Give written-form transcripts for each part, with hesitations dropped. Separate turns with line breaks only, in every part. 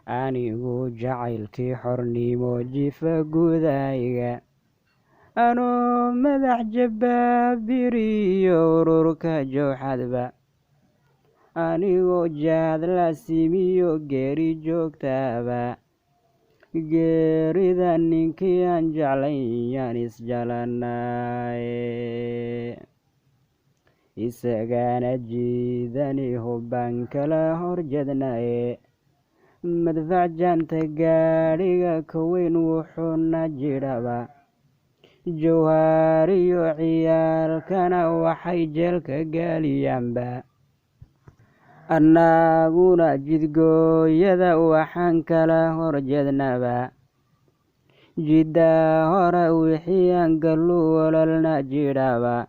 Anigu jacaylkii xornimo jifa gudayga, anoo madax jabaabiriyo ururka jowxadba, anigoo jaad la simiyo geeri joogtaaba, geerida ninkii aan jeclayn yaan isjalanaaye, isagaana jiidani hubbaan kala horjednaye, madfac jaanta gaadhiga ka weyn wuxuuna jidhaba, jawhaariyo ciyaalkana waxay jeelka gaaliyaanba, annaguna jidgooyada waxaan kala horjednaba, jiddaa hore wixii aan gallu ololna jidhaba,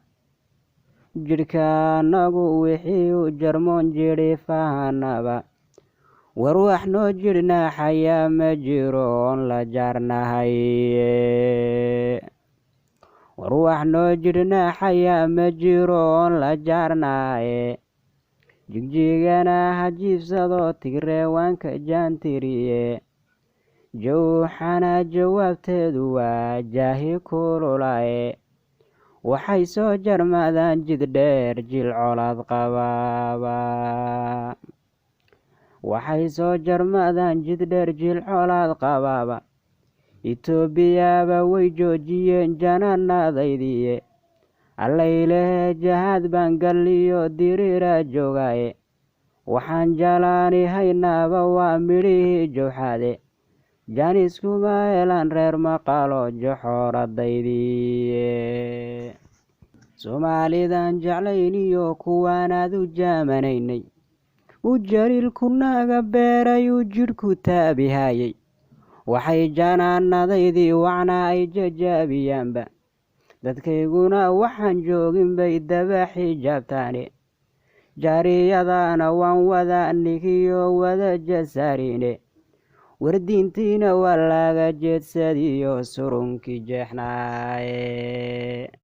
jidhkaanagu wixii u jarmoon jidhifahanaba, war wax noo jidhnaa xayaa ma jiro oon la jaarnahay, war wax noo jidhnaa xayaa ma jiro oon la jaarnahaye, jigjigana ha jiibsado tigreewaanka jaantiriye, jawxana jawaabteedu waa jaahi kululaye, waxay soo jarmadaan jid dheer jil colaad qabaaba, waxay soo jarmadaan jid dheer jil colaad qabaaba, Itoobiyaba way joojiyeen janaanadaydiiye, allaylehe jahaad baan galliyo diriira joogaaye, waxaan jalaani haynaaba waa midhihii jowxaade, jaaniskuma helaan reer maqalo joxooradaydiiye. Soomaalidan jeclayn iyo kuwaanaad u jaamanaynay, u jaliilku naga beeray u jidhku taabihayay, waxay janaanadaydii wacnaa ay jajaabiyaanba, dadkayguna waxaan joogin bay daba xijaabtaane, jaariyadana waan wada nigiyo wada jasaarine, wardiintiina waa laga jeedsadiyo surunkii jeexnaaye.